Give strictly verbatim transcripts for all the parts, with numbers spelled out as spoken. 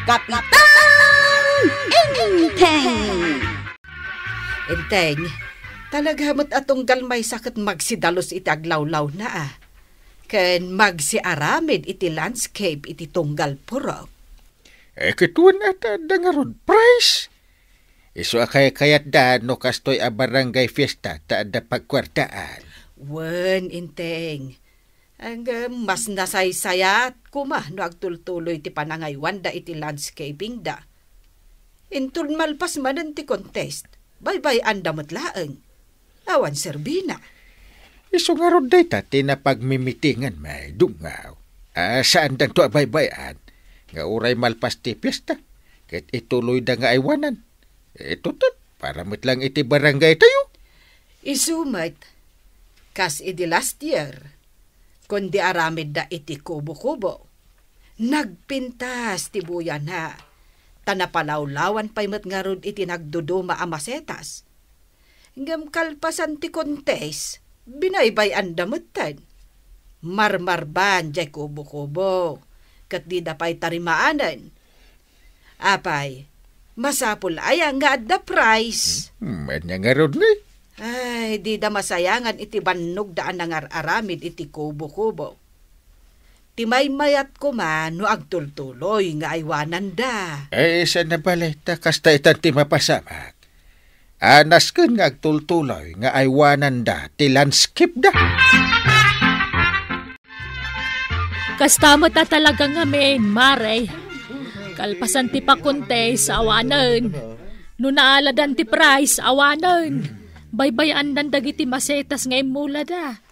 Kapitan Enteng! Enteng, talaga met a tunggal maysa ket magsidalus iti aglawlawna, a. Ken magsiaramid iti landscape iti tunggal purok. Eh, ket wen a ta adda ngarud prize. Isu a kaykayatda no kastoy a barangay fiesta ta adda pagkuartaan. Wen, Enteng. Ngem mas nasaysayat koma no agtultuloy ti panangaywanda iti landscapingda. Inton malpas manen ti contest, baybay-anda met laeng. Awan serbina. Isu ngarud dayta ti napagmimitingan, may dungaw. A, saandanto a baybay-an nga uray malpas ti fiesta, ket ituloyda nga aywanan. Eh, tutot, para met lang iti barangay tayo. Isu met, kas idi last year, kundi aramidda iti kubo-kubo. Nagpintas ti buyana, ta napalawlawan pay met ngarud iti nagduduma a masetas. Ngem kalpasan ti contest, binaybay-anda metten. Marmarban jay kubo-kubo, ket dida pay tarimaanen. Apay, masapul aya nga adda prize? Hmm, ania ngarud ni? Ay, dida masayangan iti bannogda a nangar-aramid iti kubo-kubo. Ti maymayat koma no agtultuloy nga aywananda. Eh, saan a bale, ta kasta itan ti mapasamak. Anasken nga agtultuloy nga aywananda ti landscape da. Kasta met a talaga ngamin, Mare. Kalpasan ti pakontes, awanen. No naaladan ti prize, awanen. Baybay-andan dagiti masetas nga immulada.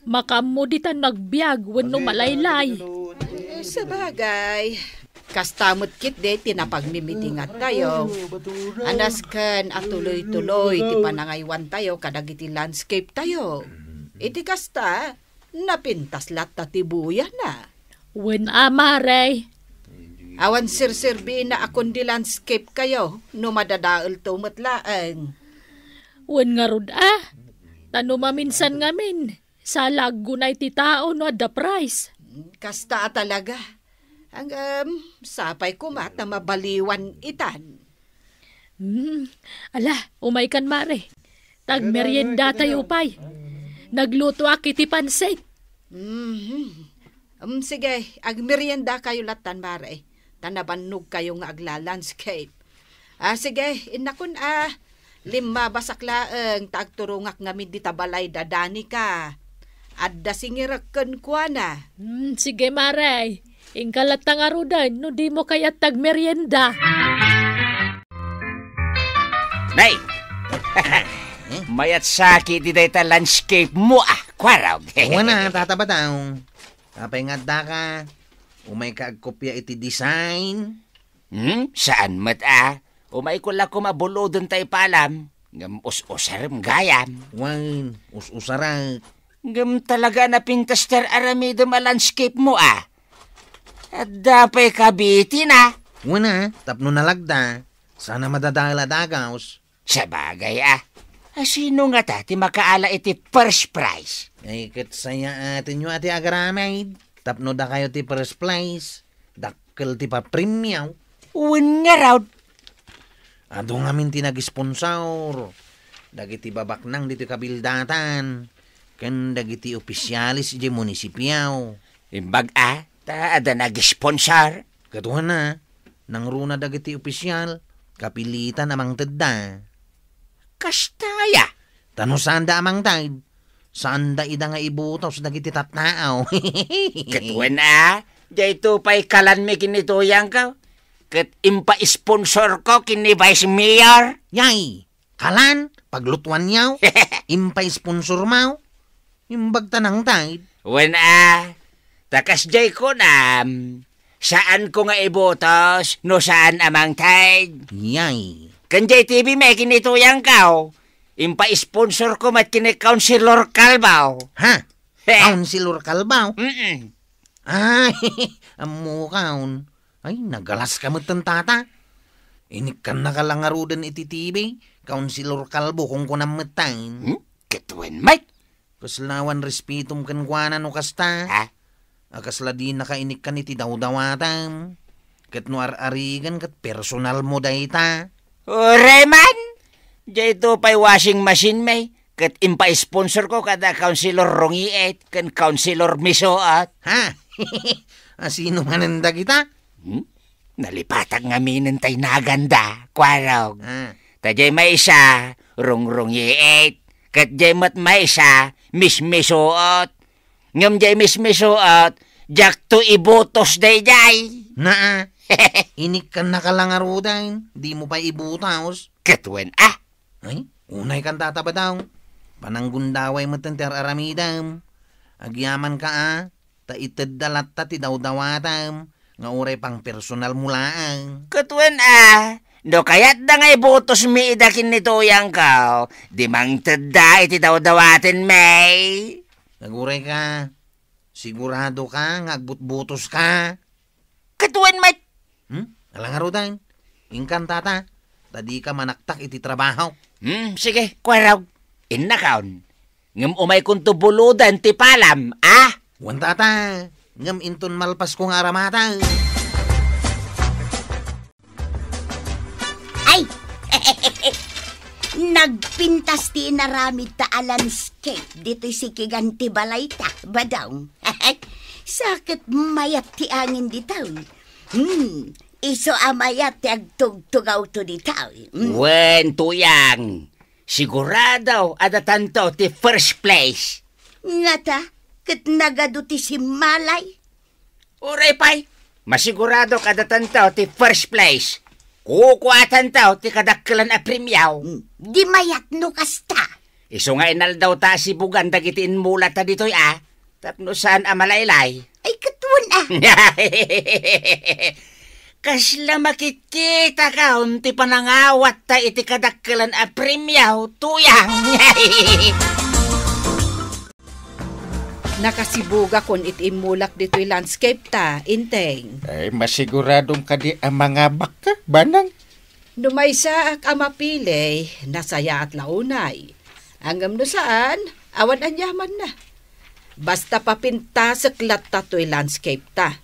Makaammo ditan no agbiag wenno malaylay. Sabagay, kasta met ketdi ti napagmimitingantayo. Anasken a tuloy-tuloy ti panangaywantayo kadagiti landscape tayo. Iti kasta, napintas latta ti buyana. Wen a, Mare. Awan serserbina a kundi landscape kayo no madadaelto met laeng. Wen ngarud a, ta no maminsan ngamin, sala aggunay ti tao no adda prize. Kasta a talaga. Ngem, sapay koma ta mabaliwan itan. Hmm, ala, umaykan, Mare. Tagmeriendatayo pay. Naglutoak iti pansit. Mhm. Um, sige, agmeriendakayo lattan, Mare. Ta nabannogkayo nga agla-landscape. Ah, sige, innakon, ah, limmabasak laeng ta agturongak ngamin dita balay da Danica. Adda singirek kenkuana. Hmm, sige, Mare. Inka latta ngaruden no dimo kayat tagmerienda. Nay! Mayat saki ti dayta landscape mo, ah, kuarog. Wen a, Tata Bataw. Apay nga addaka? Umayka agkopia iti design? Hmm? Saan met a? Umayko la koma buloden ta ipalam. Ngem us-usarem gayam. Wen, us-usarek. Ngem talaga a napintas ti ar-aramidem a landscape mo a. Adda pay kabitina. Wen a, tapno nalagda. Saan a madadael a dagaw. Sabagay a. A, sino ngata ti makaala iti first prize? Ay, ket sayaatenyo a ti agaramid. Tapno dakayo ti first prize. Dakkel ti papremio. Wen ngarud. Adu ngamin ti nag-sponsor. Dagiti babaknang ditoy kabildatan. Ken dagiti opisyales idiay munisipio. Imbag a, ta adda nag-sponsor. Ket wen a, nangruna dagiti opisyal, kapilitan a mangtedda. Kasta aya? Ta no saanda a mangted, saanda ida nga ibutos dagiti tattao. Ket wen a, dayto pay kalanmi ken ni Tuyangko. Ket impaisponsorko ken ni Vice Mayor. Yay! Kalan, paglutuanyo, impaisponsormo, imbag ta nangted. Wen a, ta kasdiay kunam, saanko nga ibutos no saan a mangted. Yay. Ken diay T V met ken ni Tuyangko, impaisponsorko met ken ni Councilor Calvo. Ha? He. Councilor Calvo? Mm-mm. Ay, ammokon. Ay, nagalaska metten, Tata. Inikkannaka la ngaruden iti T V, Councilor Calvo, kunkunam metten. Hmm? Ket wen met? Kasla awan respetom kenkuana no kasta. Ha? A, kasla dinaka inikkan iti dawdawatam. Ket no ar-arigen ket personal mo dayta. Uray man! Dayto pay washing machine mi, ket impaisponsorko kada Councilor Rongiet ken Councilor Misuot. Ha? Asino manen dagita? Hmm? Nalipatak ngaminen tay naganda, kuarog. Ah. Ta diay maysa, Rongrong Iit. Ket diay met maysa, Mismisuot. Ngem diay Mismisuot, diakto ibutos daydiay. Naa, inikkannaka la ngaruden, dimo pay ibutos. Ket wen a. Ay, unaykan tata, Badong. Pananggundaway met ti ar-aramidem. Agyamanka a, ta itedda latta ti dawdawatem, nga uray pangpersonal mo laeng. Ket wen a, no kayatda nga ibutosmi ida ken ni Tuyangko, di mangtedda iti dawdawatenmi. Nagurayka, siguradoka nga agbutbutoska? Ket wen met. Hmm? Ala ngaruden, inkan tata, ta dika manaktak iti trabaho. Hmm, sige, kuarog. Innakon. Ngem umaykonto buloden ti palam, a? Wen tata, ngem inton malpasko nga aramata. Ay! Nagpintas ti inaramidta a landscape ditoy sikigan ti balayta, Badong. Sa ket mayat ti angin ditoy. Hmm, isu a mayat ti agtugtugawto ditoy. Hmm. Wen, Tuyang, sigurado a datanto ti first place. Ngata, ket nagadu ti simmalay. Uray pay, masiguradok a datanto ti first place. Kukuatanto ti kadakkelan a premio. Hmm, di mayat no kasta. Isu nga inaldawta a sibugan dagiti immulata ditoy a, tapno saan a malaylay. Ay, ket wen a. Kasla makitkitakon ti panangawatta iti kadakkelan a premio, Tuyang. Nakasibugakon iti immulak ditoy landscape ta, Inteng. Ay, masiguradom kadi a mangabakka, Banang? No maysaak a mapili, nasayaat la unay. Ngem no saan, awan aniamanna. Basta papintasek latta toy landscape ta.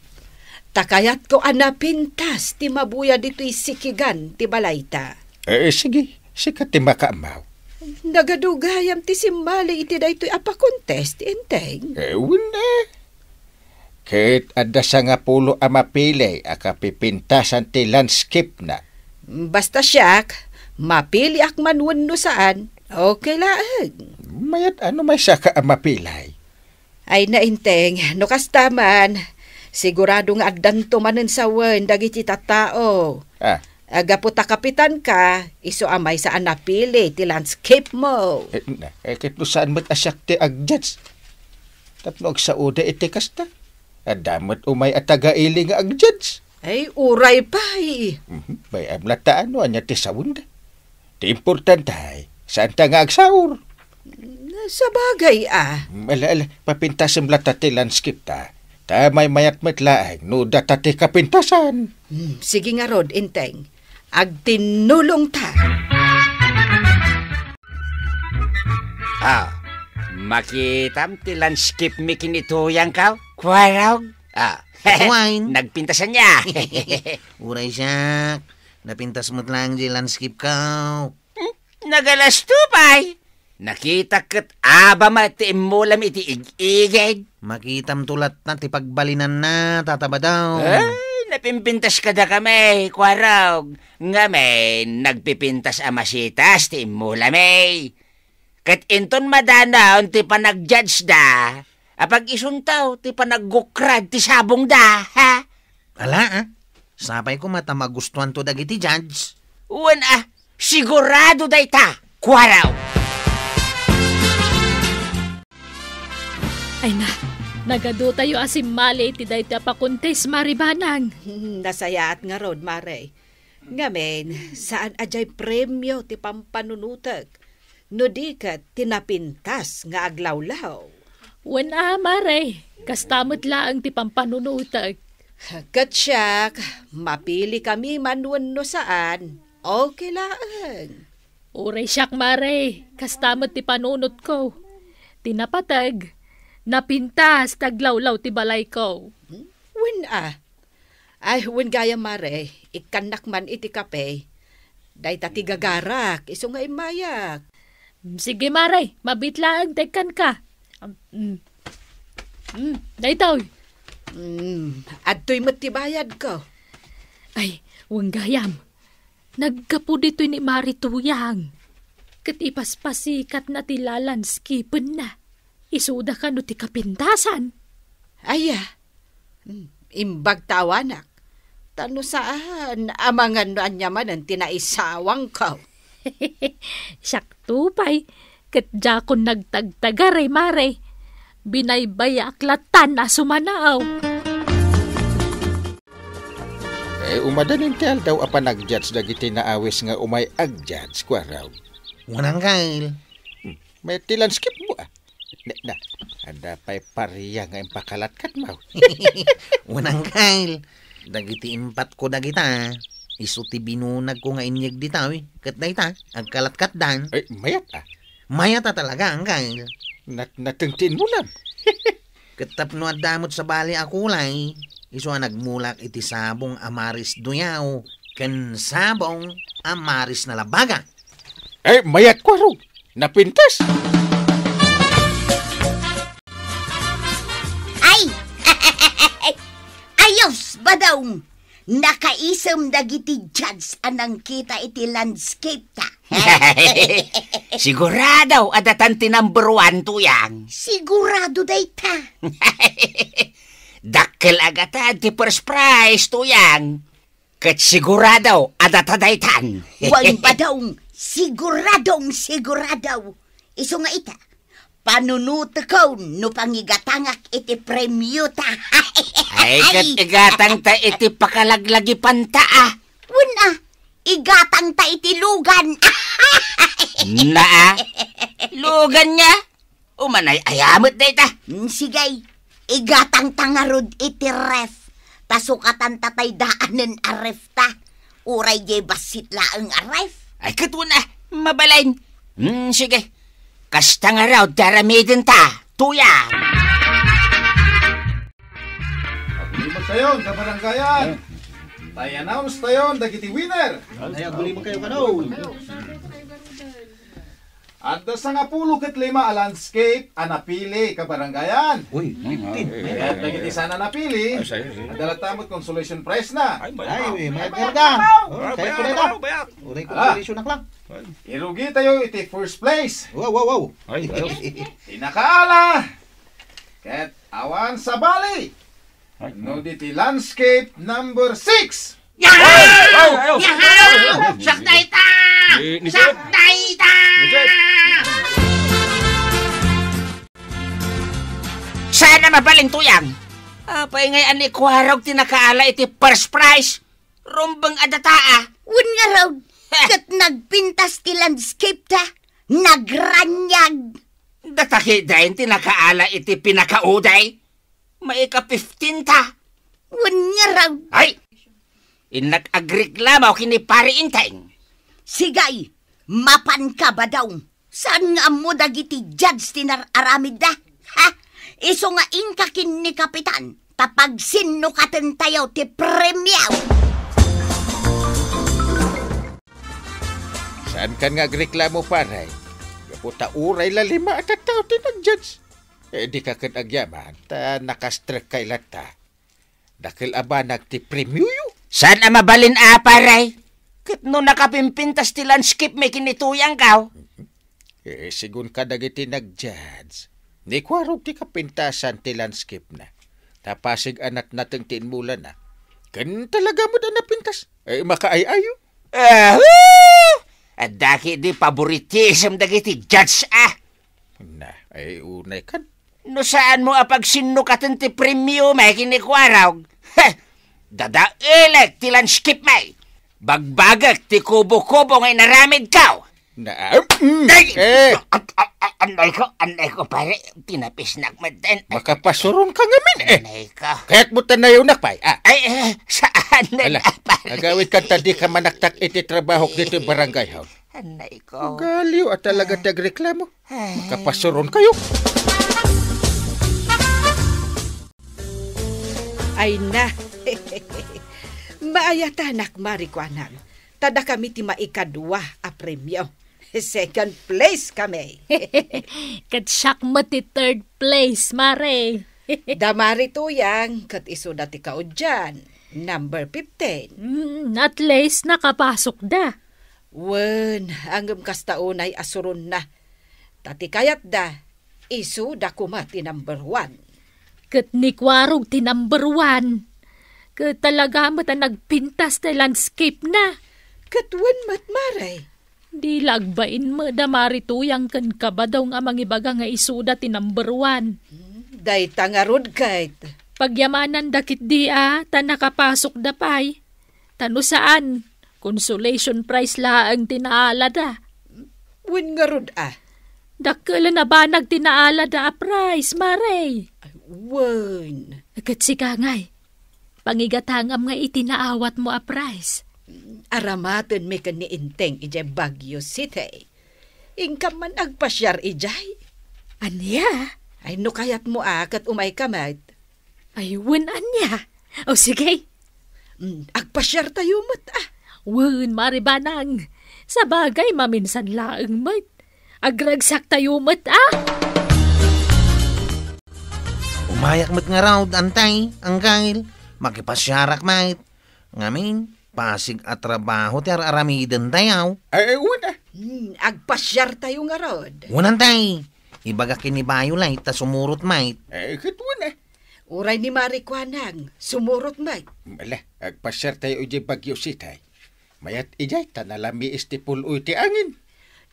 Ta kayatko a napintas ti mabuya ditoy sikigan ti balayta. Eh, sige, sika ti makaammo. Nagadu gayam ti simmali iti daytoy a pakontest, Inteng. Eh, wen, eh. Ket adda sangapulo a mapili a kapipintasan ti landscape na. Basta siak, mapiliak man wenno saan, okay laeng. Mayat a no maysaka a mapili. Ay, Inteng, no kasta man, sigurado nga addanto manen sawen dagiti tattao. Ah. A, gapu ta kapitanka, isu a maysa a napili ti landscape mo. Eh, na, eh, ket no saan met a siak ti ag-judge? Tapno agsaoda iti kasta. Adda met umay a taga-ili nga ag-judge. Ay, uray pay. Mhm. Bay-am latta no ania ti sawenda. Ti importante, saanta nga agsaur. Sabagay a. Mm, ala, ala, papintasem latta ti landscape ta. Ta maymayat met laeng no data ti kapintasan. Hmm, sige ngarud, Inteng. Agtinnulong ta. Ah, makitam ti landscape mi ken ni Tuyangko? Kuarog? Ah. Wine. Nagpintasan niya. Uray siak. Napintas met laeng ti landscape ko. Hmm? Nagalasto pay. Nakitak ket aba met ti immulam iti ig-igid. Makitamto latta ti pagbalinanna, Tata Badong. Ay, napimpintas kadakami, kuarog. Ngamin, nagpipintas a masitas ti immulami. Ket inton madanon ti panag-judge da, apag-isunto ti panaggukrad ti sabongda, ha? Ala, ah. Sapay koma ta magustuanto dagiti judge. Wen, ah, sigurado dayta, kuarog. Ay na, nagadutayo a simmali iti daytoy a pakontest, Mari Banang. Hmm, nasayaat ngarud, Mare. Ngamin, saan a diay premio ti pampanunotek, no di ket ti napintas nga aglawlaw. Wen a, Mare, kasta met laeng ti pampanunotek. Ket siak, mapilikami man wenno saan, okay laeng. Uray siak, Mare, kasta met ti panunotko. Ti napateg, napintas ti aglawlaw ti balayko. Hmm? Wen a, Ay, wen gayam, Mare, ikkannak man iti kape. Dayta ti gagarak, isu nga immayak. Mm, sige, Mare, mabiit laeng ta ikkanka. Am-, mm. Mm, daytoy. Mm, adtoy met ti bayadko. Ay, wen gayam. Naggapu ditoy ni Mari Tuyang. Ket ipaspasikatna ti lalanskipenna. Isuda kano ti kapintasan. Aya, mm, imbag ta awanak. Ta no saan, amangan no ania manen ti naisawangko. Siakto pay, ket diakon nagtagtagaray, Mare. Binaybayaak latan a sumanaw. Eh, umadanin ti aldaw a panag-judge dagiti naawis nga umay ag-judge, kuarog. Wen, Uncle. Hmm, met ti landscape mo, ah. Na, na, adda pay paria nga impakalatkatmo. Wen, Uncle. Dagiti impatko dagita, isu ti binunagko nga inyeg dita, wi. Ket dayta, agkalatkatdan. Ay, mayat, ah. Mayat a talaga, Uncle. Nat-, nateng ti inmulam. Ket tapno adda met sabali a kulay, isu a nagmulak iti sabong a maris duyaw ken sabong a maris nalabaga. Eh, mayat, kuarog. Napintas. Ay! Ayos, Badong! Nakaisem dagiti judge a nangkita iti landscape ta. Sigurado a datan ti number one, Tuyang. Sigurado dayta. Dakkel a gatad ti first prize, Tuyang. Ket sigurado a data daytan. Wen, Badong, siguradong sigurado. Isu nga ita, panunutekon no pangigatangak iti premio ta. Ay, ket igatangta iti pakalaglagipan ta, ah. Wen, ah, igatangta iti lugan. Na, ah? Lugan nga? Umanay ayamet dayta. Mm, sige. Igatangta ngarud iti ref. Ta sukatanta tay daanen a ref ta. Uray diay bassit laeng a ref. Ay, ket wen, ah, mabalin. Hmm, sige. Kasta ngarud ti aramidenta, Tuyang. Aggulimek tayon, kabarangayan. Tay announce tayon dagiti winner. Ay, aggulimek tayo kano. Adda sangapulo ket lima a landscape a napili, kabarangayan. Uy, fifteen. Kayat dagiti saan a napili, ah, sige, sige, adda latta met consolation prize na. Ay, mayat. Ay, mayat nga. Oh, kayat ko na ita. Uray, ah, consolation na lang. Irugi tayo iti first place. Wow, wow, wow. Ay, ayos. Ti nakaala. Ket awan sabali. Ay, no, diti landscape number six. Yahaw! Ay, ay, ay, ay. Yahaw! Siak dayta! Ni, ni Siak dayta! Ni Jeff. Saan a mabalin, Tuyang? Apay ngay a ni Kuarog ti nakaala iti first prize? Rumbeng a data, ah. Wen ngarud, ket nagpintas ti landscape ta. Nagraniag. Data ketdin ti nakaala iti pinakauday? Maika fifteen ta. Wen ngarud. Ay! Innak agreklamo ken ni Pari Enteng. Sige, mapanka, Badong. Saan nga ammo dagiti judge ti nar-aramidda? Ha? Isu nga inka ken ni Kapitan, ta pagsinnukatentayo ti premio. Saankan nga agreklamo, pare. Gapu ta uray la lima a tattao ti nag-judge. Eh, dika ket agyaman, ta nakastrek kay latta. Dakkel a banag ti premioyo. Saan a mabalin a, pare? Ket no nakapimpintas ti landscape mi ken ni Tuyang, kaw? Eh, sigun kadagiti nag-judge, ni Kuarog ti kapintasan ti landscape na. Ta pasig a natnateng ti inmulana. Ken talaga met a napintas. Eh, makaay-ayo. Ah, adda ketdi favoritism dagiti judge, ah. Na, ay, unay kan. No saanmo a pagsinnukaten ti premio mi ken ni Kuarog, heh, dadaelek ti landscape mi. Bagbagek ti kubo-kubo nga inaramidko. Na, mm, ay! Eh. A-, a-, a-, anay ko, anay ko, pare. Tinapisnak met den. Ay. Makapasuron ka ngamin, eh. Anay ko. Kaya't mo tanayonak, pay, ah. Ay, eh, saan na, ala, pare? Agawid ka ta di ka manaktak iti trabahok dito barangay hall. Anay ko. Galiw a talaga ti agreklamo. Ay. Makapasuron kayo. Ay na. Paayatanak, Mari Kuanang, ta dakami ti maikadua a premio. Second place kami. Ket siak met ti third place, Mare. Da Mari Tuyang, ket isuda ti kaudian, number fifteen. Mm, at least, nakapasokda. Wen, ngem kasta unay a suronna. Ta ti kayatda, isuda koma ti number one. Ket ni Kuarog ti number one. Ket talaga met a nagpintas ti landscape na. Ket wen met, Mare. Di la agbain met da Mari Tuyang ken Kabadong a mangibaga nga isuda ti number one. Hmm, dayta ngarud ket. Pagyamananda ketdi a, ta nakapasokda pay. Ta no saan, consolation prize laeng ti naalada. Wen ngarud a. Dakkel a nabanag ti naalada a prize, Mare. Ay, wen. Ket sika ngay, pangigatangam nga iti naawatmo a prize. Aramatenmi ken ni Enteng idiay Baguio City. Inkam man agpasiar idiay. Ania? Ay, no kayatmo a, ket umayka met. Ay, wen ania? O, sige. Mm, agpasiartayo met a. Wen, Mari Banang. Sabagay, maminsan laeng met. Agragsaktayo met a. Umayak met ngarud, Enteng, Angkel. Makipasiarak met. Ngamin, pasig a trabaho ti ar-aramidentayo. Ay, ay, wen a. Hmm, agpasiartayo ngarud. Wen, Enteng. Ibagak ken ni Violet ta sumurot met. Ay, ket wen a. Uray ni Mari Kuanang, sumurot met. Ala, agpasiartayo idiay Baguio City. Mayat idiay ta nalamiis ti pul-oy ti angin.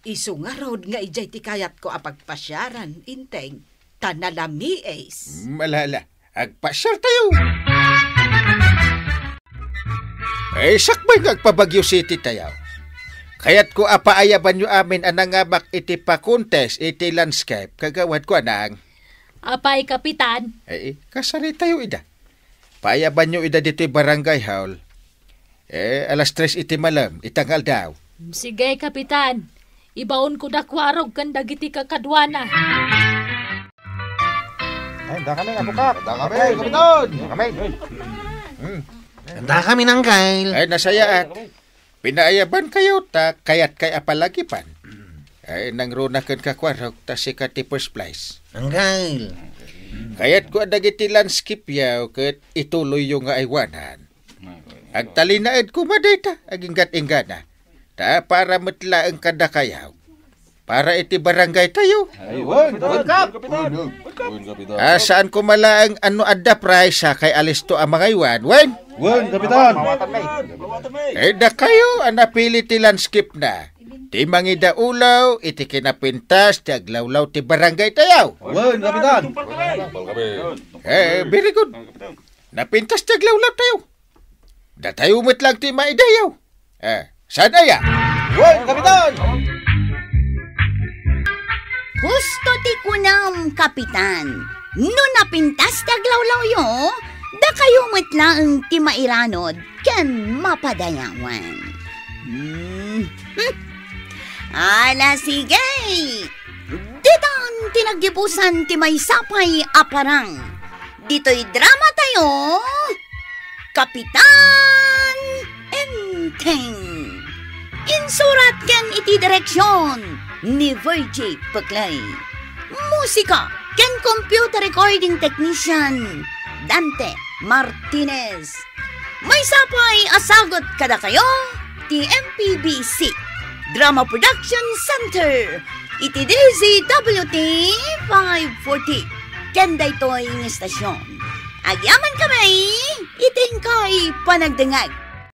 Isu ngarud nga idiay ti kayatko a pagpasiaran, Enteng, ta nalamiis. Mm, ala, ala. Agpasiartayo. Ay, sakbay nga agpa-Baguio City tayo. Kayatko a paayabanyo amin a nangamak iti pa-contest iti landscape, Kagawad Kuanang. Apay, Kapitan? Ay, kasaritayo ida. Paayabanyo ida ditoy barangay hall. Eh, alas tres iti malem, ita nga aldaw. Sige, Kapitan. Ibaonko da Kuarog ken dagiti kakaduana. Ay, anda kami, Apo Kap. Anda kami, Kapitan. Anda kami. Hmm. Anda kami, Angkel. Ay, nasayaat. Pinaayabankayo ta kayatkay a palagipan. Ay, nangruna kenka, Kuarog, ta sika ti first prize. Angkel. Kayatko a dagiti landscape-yo ket ituloyyo nga aywanan. Agtalinaed koma dayta, aginggat-inggana. Ta para met laeng kadakayo. Para iti barangay tayo. Ay, wen, wen, Kap. Wen, Kapitan. Ah, saan koma laeng a no adda prize, sakay alisto a mangaywan, wen? Wen, Kapitan. Eh, dakayo a napili ti landscape na. Ti mangidaulaw iti kinapintas ti aglawlaw ti barangay tayo. Wen, Kapitan. Eh, very good. Napintas ti aglawlaw tayo. Datayo met lang ti maidayaw. Eh, saan aya? Wen, Kapitan! Husto ti kunam, Kapitan. No napintas ti aglawlawyo, dakayo met laeng ti mairanod ken mapadayawan. Hmm. Hmm. Ala, sige! Ditan ti naggibusan ti maysa pay a parang. Ditoy drama tayo, Kapitan Enteng. Insurat ken iti direksion ni Virgie Peclay. Musika ken computer recording technician, Dante Martinez. Maysa pay a sagut kadakayo ti M P B C Drama Production Center iti D Z W T five forty. Ken daytoy nga estasion, agyaman kami iti inkay panagdengngeg.